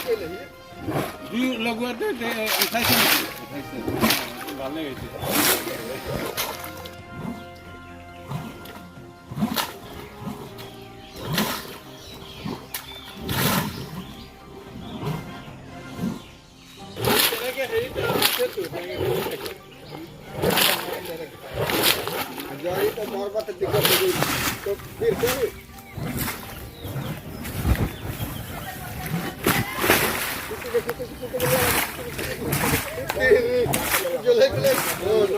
জুই লগোৱাটো উঠাইছে নেকি? উঠাইছে, ভালেই হৈছে। তেনেকে হেৰিত আছেতো, তেনেকে থাকে। जड़ी तो मरबा तो दिक्कत हो गई तो फिर से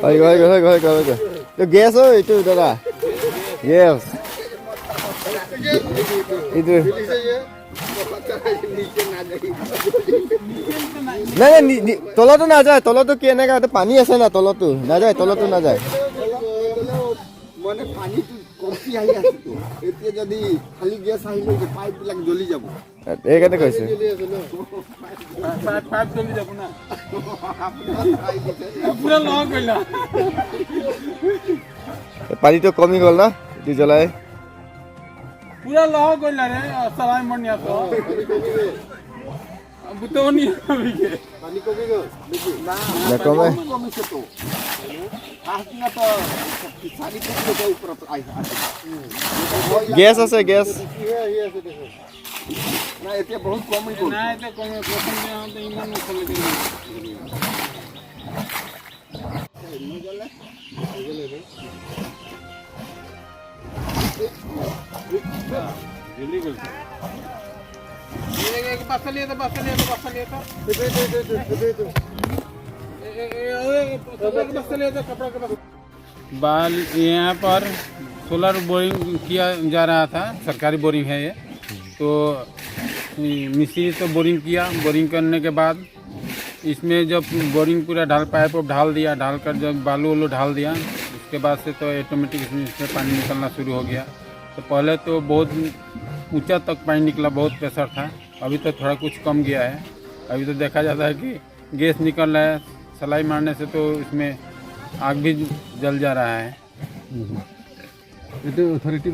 হৈ গ'ল, হৈ গ'ল, হৈ গ'ল, হৈ গ'ল, হৈ গ'ল। এইটো গেছ ঐ, এইটো দাদা গেছ এইটো। नीचे ना जाइए। নাই নাই, তলতো নাযায়। তলতো কি এনেকা এইটো পানী আছে না, তলতো নাযায়, তলতো নাযায়। মানে পানীটো কমটি আহি আছেতো এতিয়া, যদি খালী গেছ আহিলে যে পাইপবিলাক জ্বলি যাব। সেইকাৰণে কৈছোঁ। পাইপ পাইপ জ্বলি যাব না। পুৰা লগ কৰিলা। পানীটো কমি গ'ল না এইটো জ্বলাই। পুৰা লহ কৰিলা ৰে চলাই মনিয়া তো বুতনি। পানী কমি গ'ল বেছি না? নকমে। কমিছেতো। পাঁচদিনা তো 4 ফুটলৈকে ওপৰত আহি আছে। গেছ আছে, গেছ। নাই, এতিয়া বহুত কমি গ'ল। নাই, এতিয়া কমে। প্ৰথম দিনাখনতে ইমান ওচৰলৈকে। নজ্বলে। জ্বলি গৈছে। বাচালি এটা, বাচালি এটা, বাচালি এটা, বাচালি এটা, कपड़ा के। बाल यहाँ पर सोलर बोरिंग किया जा रहा था। सरकारी बोरिंग है ये। तो मिस्त्री तो बोरिंग किया। बोरिंग करने के बाद इसमें जब बोरिंग पूरा ढाल, पाइप ढाल दिया, ढाल कर जब बालू उलू ढाल दिया, उसके बाद से तो ऑटोमेटिक इसमें इसमें पानी निकलना शुरू हो गया। तो पहले तो बहुत ऊंचा तक पानी निकला, बहुत प्रेशर था। अभी तो थोड़ा कुछ कम गया है। अभी तो देखा जाता है कि गैस निकल रहा है। सलाई मारने से तो इसमें आग भी जल जा रहा है। এইটো অথৰিটি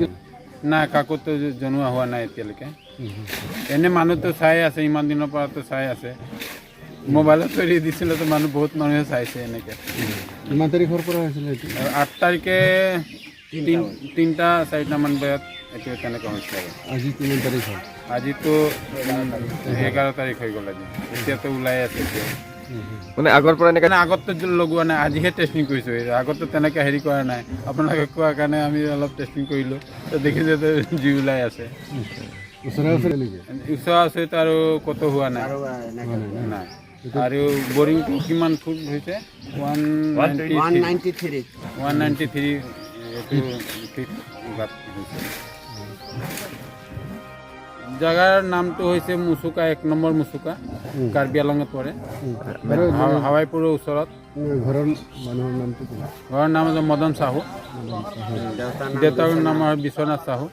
না, কাকোতো জনোৱা হোৱা নাই এতিয়ালৈকে। এনে মানুহতো চাই আছে, ইমান দিনৰ পৰাতো চাই আছে। মোবাইলত এৰি দিছিলে তো মানুহ, বহুত মানুহে চাইছে এনেকে। কিমান তাৰিখৰ পৰা হৈছিলে এইটো? 8 তাৰিখে 3টা 4টামান বজাত এইটো তেনেকুৱা হৈছিলে আৰু। আজি কিমান তাৰিখ হ'ল? আজিতো 11 তাৰিখ হৈ গ'ল আজি। এতিয়াতো ওলাই আছে এতিয়া। মানে আগৰ পৰা এনেকা? মানে আগততো লগোৱা নাই, আজিহে টেষ্টিং কৰিছোঁ। আগততো তেনেকৈ হেৰি কৰা নাই। আপোনালোকে কোৱাৰ কাৰণে আমি অলপ টেষ্টিং কৰিলোঁ, তো দেখিছোঁ যে জুই ওলাই আছে। ওচৰে ওচৰে নেকি? ওচৰা ওচৰিত আৰু ক'তো হোৱা নাই। নাই। আৰু বৰিংটো কিমান ফুট হৈছে? 193, 193 এইটো ফিট গাঁত হৈছে। জেগাৰ নামটো হৈছে মুচুকা, 1 নম্বৰ মুচুকা, কাৰ্বি আলঙত পৰে, হাৱাইপুৰৰ ওচৰত। ঘৰৰ মানুহৰ নামটো কি? ঘৰৰ নাম হৈছে মদন চাহু, দেউতাৰ নাম হয় বিশ্বনাথ চাহু।